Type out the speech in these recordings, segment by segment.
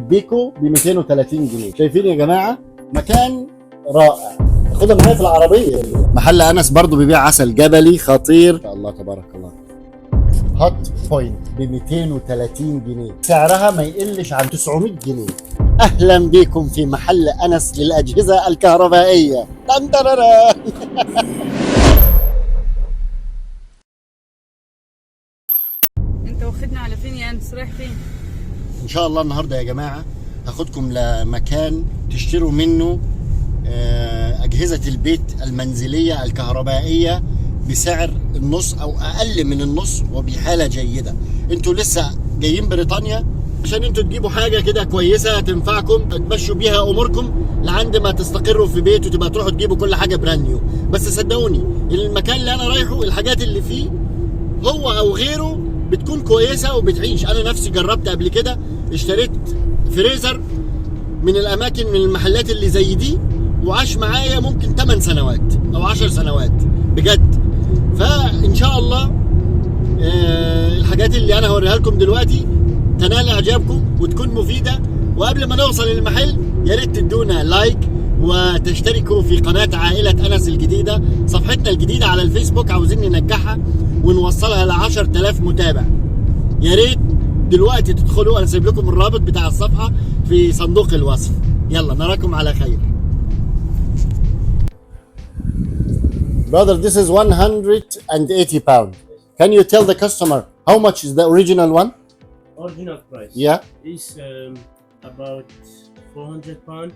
بيكو ب 230 جنيه. شايفين يا جماعة؟ مكان رائع. خدها معايا في العربية. محل انس برضو بيبيع عسل جبلي خطير، ما شاء الله تبارك الله. Hotpoint ب 230 جنيه، سعرها ما يقلش عن 900 جنيه. اهلا بكم في محل انس للاجهزة الكهربائية. تن ترارا. انت واخدنا على فين يا انس؟ رايح فين؟ ان شاء الله النهارده يا جماعة هاخدكم لمكان تشتروا منه اجهزة البيت المنزلية الكهربائية بسعر النص او اقل من النص وبحاله جيدة. انتوا لسه جايين بريطانيا عشان انتوا تجيبوا حاجة كده كويسة تنفعكم، تمشوا بيها اموركم لعند ما تستقروا في بيت وتبقى تروحوا تجيبوا كل حاجة brand new. بس صدقوني المكان اللي انا رايحة الحاجات اللي فيه هو او غيره بتكون كويسة وبتعيش. انا نفسي جربت قبل كده، اشتريت فريزر من الاماكن من المحلات اللي زي دي وعاش معايا ممكن 8 سنوات او 10 سنوات بجد. فان شاء الله الحاجات اللي انا هوريها لكم دلوقتي تنال اعجابكم وتكون مفيدة. وقبل ما نوصل للمحل يا ريت تدونا like وتشتركوا في قناة عائلة انس الجديدة، صفحتنا الجديدة على الفيسبوك، عاوزين ننجحها ونوصلها ل 10,000 متابع. يا ريت دلوقتي تدخلوا، انا سايب لكم الرابط بتاع الصفحة في صندوق الوصف. يلا نراكم على خير. Brother, this is 180 pound. Can you tell the customer how much is the original one? Original price Yeah. is about 400 pound.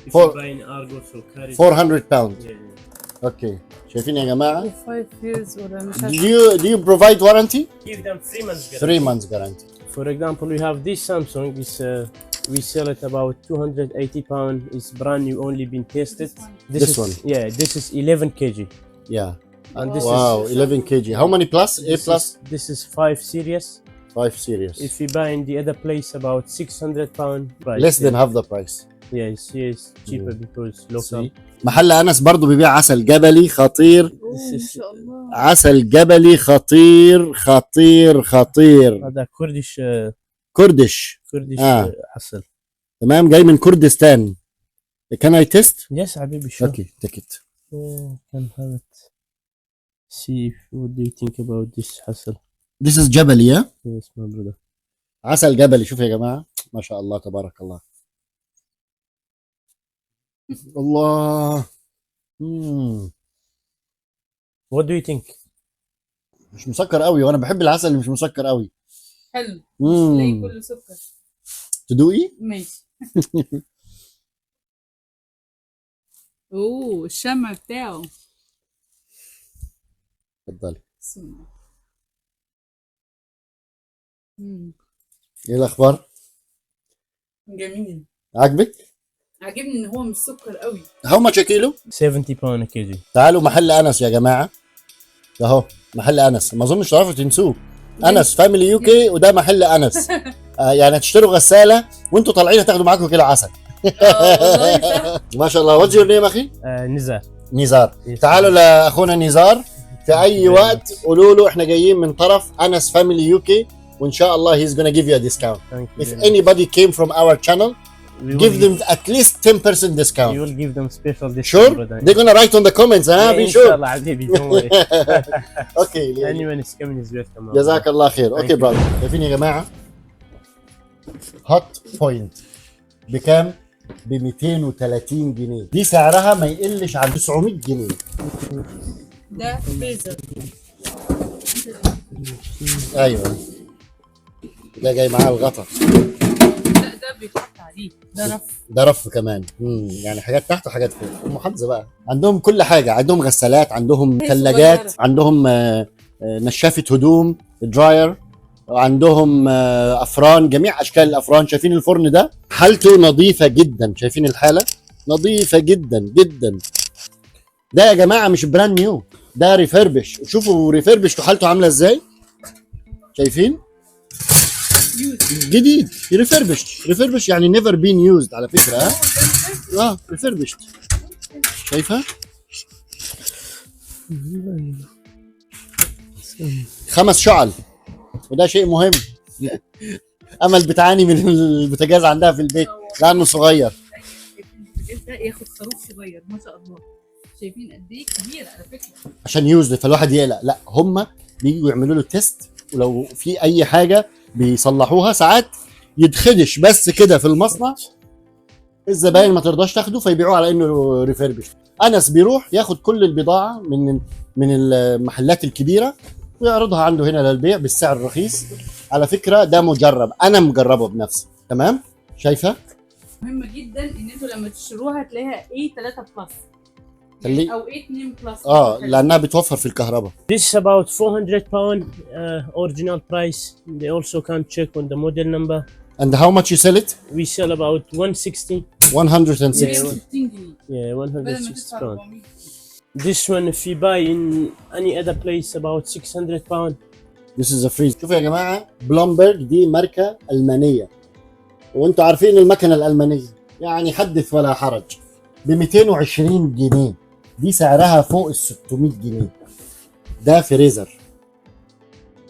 If you buy in Argos or Currys. 400 pound. Yeah, yeah. Okay. شايفين يا جماعة؟ 5 years ولا مش Do عارفه. you provide warranty? Give them 3 months guarantee. 3 months guarantee. For example, we have this Samsung. Is we sell it about 280 pound. It's brand new, only been tested. This is, one. Yeah, this is 11 kg. Yeah. And this Wow, is 11 kg. How many plus? A this plus? Is, this is 5 series. 5 series. If you buy in the other place, about 600 pound price. Less than half the price. Yeah, it's, here it's cheaper because local. See? محل انس برضو بيبيع عسل جبلي خطير. أوه، ما شاء الله. عسل جبلي خطير خطير خطير. هذا Kurdish Kurdish. Kurdish آه. عسل. تمام، جاي من كردستان. Can I taste? Yes, حبيبي sure. Okay, take it. Yeah, can have it. See if, what do you think about this عسل? This is جبلي, yeah? Yes, my brother. عسل جبلي. شوف يا جماعة، ما شاء الله تبارك الله. الله. مم. What do you think? مش مسكر قوي، وانا بحب العسل اللي مش مسكر قوي. حلو. مم. تلاقي كله سكر. تدوقي؟ ماشي. اوه، الشمع بتاعه. اتفضلي. بسم الله. مم. ايه الاخبار؟ جميل. عاجبك؟ عاجبني ان هو مش سكر قوي. How much كيلو؟ 70 pound a kg. تعالوا محل انس يا جماعة، ده اهو محل انس، ما اظنش تعرفوا تنسوه. انس Family UK وده محل انس. يعني هتشتروا غسالة وانتوا طالعين هتاخدوا معاكم كيلو عسل. اه والله صح. ما شاء الله. What's your name اخي؟ نزار. نزار. Yes. تعالوا لاخونا نزار في اي Very وقت، much. قولوا له احنا جايين من طرف انس Family UK، وان شاء الله he's gonna give you a discount. Thank you If very much. anybody came from our channel, We give will them at least 10% discount. We will give them special discount. Sure? brother. They're gonna write on the comments, huh? Yeah, Be إن sure. شاء الله حبيبي, don't worry. Okay. Anyone is coming is welcome. جزاك الله خير. Thank Okay you. brother. شايفين يا جماعة؟ Hotpoint بكام؟ ب 230 جنيه. دي سعرها ما يقلش عن 900 جنيه. ده فريزر. ايوه، ده جاي معاه الغطا. لا، ده بيتحط عليه، ده رف. ده رف كمان. يعني حاجات تحت وحاجات فوق. محافظة بقى عندهم كل حاجة، عندهم غسالات، عندهم هي ثلاجات، صغيرة. عندهم نشافه هدوم، dryer، عندهم افران، جميع اشكال الافران. شايفين الفرن ده حالته نظيفة جدا، شايفين الحالة نظيفة جدا جدا. ده يا جماعة مش brand new، ده refurbish. شوفوا refurbish حالته عامله ازاي، شايفين؟ Used. جديد refurbish. refurbish يعني never been used على فكرة. ها، refurbished. شايفه؟ خمس شعل، وده شيء مهم. امل بتعاني من البوتاجاز عندها في البيت لانه صغير. البوتاجاز ده ياخد خروف صغير، ما شاء الله. شايفين قد ايه كبير على فكره. عشان used فالواحد يقلق. لا، هم بييجوا يعملوا له test، ولو في اي حاجة بيصلحوها. ساعات يتخدش بس كده في المصنع، الزباين ما ترضاش تاخده فيبيعوه على انه refurbished. انس بيروح ياخد كل البضاعة من المحلات الكبيرة ويعرضها عنده هنا للبيع بالسعر الرخيص. على فكرة ده مجرب، انا مجربه بنفسي. تمام، شايفه؟ مهم جدا ان انتوا لما تشتروها تلاقيها A3 plus او A2 plus. اه، لانها بتوفر في الكهرباء. This is about 400 pound original price. They also can check on the model number. And how much you sell it? We sell about 160. 160. 160 جنيه Yeah, بدل ما 160 تدفع pound. 400. This one, if you buy in any other place, about 600 pound. This is a freezer. شوفوا يا جماعه، Blomberg دي ماركة المانيه، وانتوا عارفين المكنه الالمانية يعني حدث ولا حرج. ب 220 جنيه، دي سعرها فوق ال 600 جنيه. ده فريزر،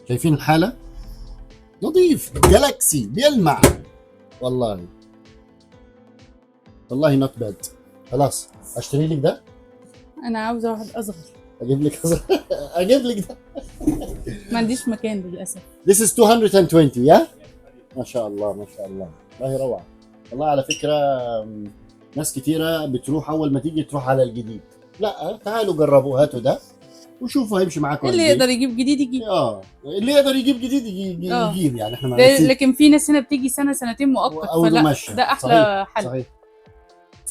شايفين الحاله؟ نظيف، galaxy، بيلمع. والله والله not bad. خلاص اشتري لك ده. انا عاوزه واحد اصغر. اجيب لك، اجيب لك ده. ما عنديش مكان للاسف. This is 220، yeah؟ ما شاء الله ما شاء الله، والله روعة. والله على فكرة ناس كتيرة بتروح أول ما تيجي تروح على الجديد. لا، تعالوا جربوا، هاتوا ده وشوفوا هيمشي معاكم اللي قد إيه. يقدر يجيب جديد يجيب. اه، اللي يقدر يجيب جديد يجيب، يجيب يعني احنا ما لكن في ناس هنا بتيجي سنة سنتين مؤقت، أو فلا ماشية. ده احلى حل. صحيح،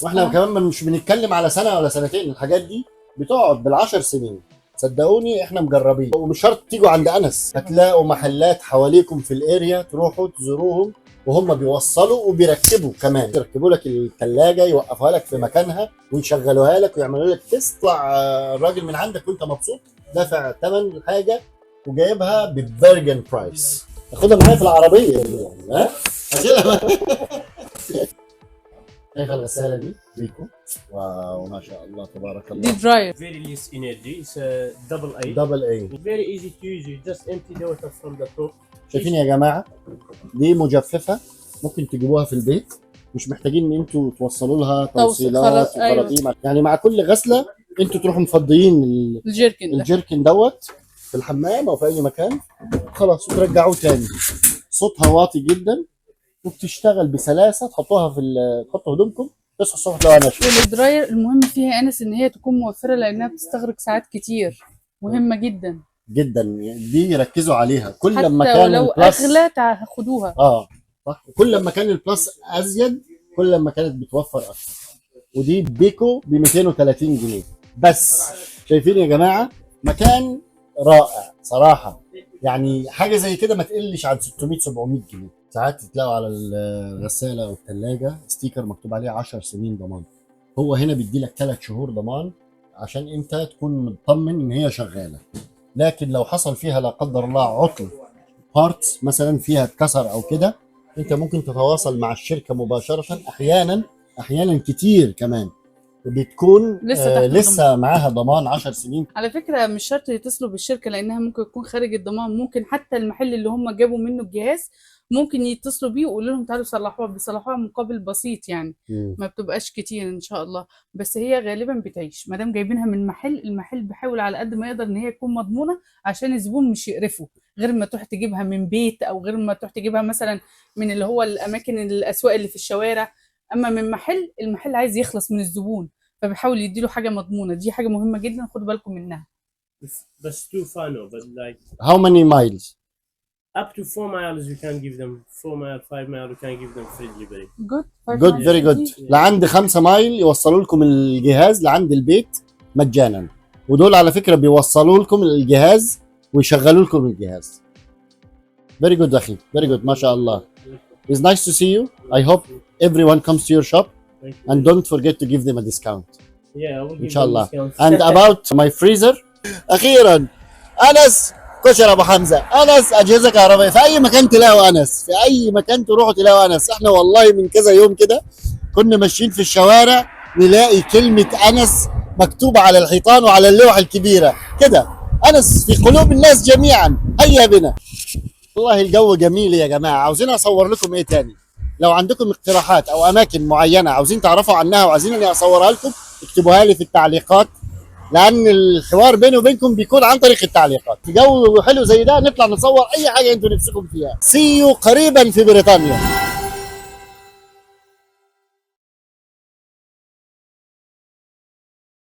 واحنا كمان مش بنتكلم على سنة ولا سنتين، الحاجات دي بتقعد بالعشر سنين، صدقوني احنا مجربين. ومش شرط تيجوا عند انس، هتلاقوا محلات حواليكم في ال area تروحوا تزوروهم وهم بيوصلوا وبيركبوا كمان، يركبوا لك الثلاجه، يوقفوها لك في مكانها ويشغلوها لك ويعملوا لك test. طلع الراجل من عندك وانت مبسوط، دافع ثمن الحاجة وجايبها ب bargain price. اخدها معايا في العربية يعني، ها اشيلها. شايفه الغسالة دي Beko؟ wow، ما شاء الله تبارك دي الله. dryer. Very less energy. It's a double A. double A. Very easy to use. You just empty the water from the top. شايفين يا جماعه؟ دي مجففة ممكن تجيبوها في البيت، مش محتاجين ان انتوا توصلوا لها توصيلات خلاص، أيوة. وخراطيم. يعني مع كل غسله انتوا تروحوا مفضيين الجيركن ده. الجيركن دوت في الحمام او في اي مكان، خلاص، وترجعوه تاني. صوتها واطي جدا وبتشتغل بسلاسه. تحطوها في تحطوا هدومكم، تصحوا الصبح تلاقوها ناشفه. وال dryer المهم فيها يا انس ان هي تكون موفره، لانها بتستغرق ساعات كتير، مهمة جدا. جدا، دي ركزوا عليها. كل لما حتى كان ولو ال plus اغلى خدوها. اه صح، كل لما كان ال plus ازيد كل لما كانت بتوفر اكتر. ودي Beko ب 230 جنيه بس. شايفين يا جماعه؟ مكان رائع صراحه، يعني حاجة زي كده ما تقلش عن 600 700 جنيه. ساعات تلاقوا على الغسالة او الثلاجة sticker مكتوب عليه 10 سنين ضمان. هو هنا بيدي لك 3 شهور ضمان عشان انت تكون مطمن ان هي شغاله، لكن لو حصل فيها لا قدر الله عطل، parts مثلا فيها اتكسر او كده، انت ممكن تتواصل مع الشركة مباشره. احيانا، احيانا كتير كمان بتكون لسه تحت لسه معاها ضمان 10 سنين. على فكرة مش شرط يتصلوا بالشركة، لأنها ممكن يكون خارج الضمان. ممكن حتى المحل اللي هم جابوا منه الجهاز ممكن يتصلوا بيه ويقولوا لهم تعالوا صلحوها، بيصلحوها مقابل بسيط يعني، ما بتبقاش كتير ان شاء الله. بس هي غالبا بتعيش ما دام جايبينها من محل، المحل بيحاول على قد ما يقدر ان هي تكون مضمونه عشان الزبون مش يقرفه، غير ما تروح تجيبها من بيت او غير ما تروح تجيبها مثلا من اللي هو الاماكن الاسواق اللي في الشوارع. اما من محل، المحل عايز يخلص من الزبون فبيحاول يديله حاجة مضمونه. دي حاجة مهمة جدا، خدوا بالكم منها. But too far no, but like How many miles? up to 4 miles you can give them, 4 mile, 5 mile you can give them free delivery. good. good، very good. لعند 5 mile يوصلوا لكم الجهاز لعند البيت مجانا. ودول على فكرة بيوصلوا لكم الجهاز ويشغلوا لكم الجهاز. very good اخي، very good، ما شاء الله. It's nice to see you. I hope everyone comes to your shop. Thank you. and don't forget to give them a discount. Yeah, I will give إن شاء them الله. discount. and about my freezer. اخيرا انس كشري ابو حمزه، انس اجهزة كهربائيه. في اي مكان تلاقوا انس، في اي مكان تروحوا تلاقوا انس. احنا والله من كذا يوم كده كنا ماشيين في الشوارع نلاقي كلمة انس مكتوبة على الحيطان وعلى اللوح الكبيرة كده. انس في قلوب الناس جميعا. هيا بنا. والله الجو جميل يا جماعة. عاوزين اصور لكم ايه تاني؟ لو عندكم اقتراحات او اماكن معينة عاوزين تعرفوا عنها وعايزين اني اصورها لكم، اكتبوها لي في التعليقات، لان الحوار بيني وبينكم بيكون عن طريق التعليقات. في جو حلو زي ده نطلع نصور اي حاجة انتوا نفسكم فيها. see you قريبا في بريطانيا.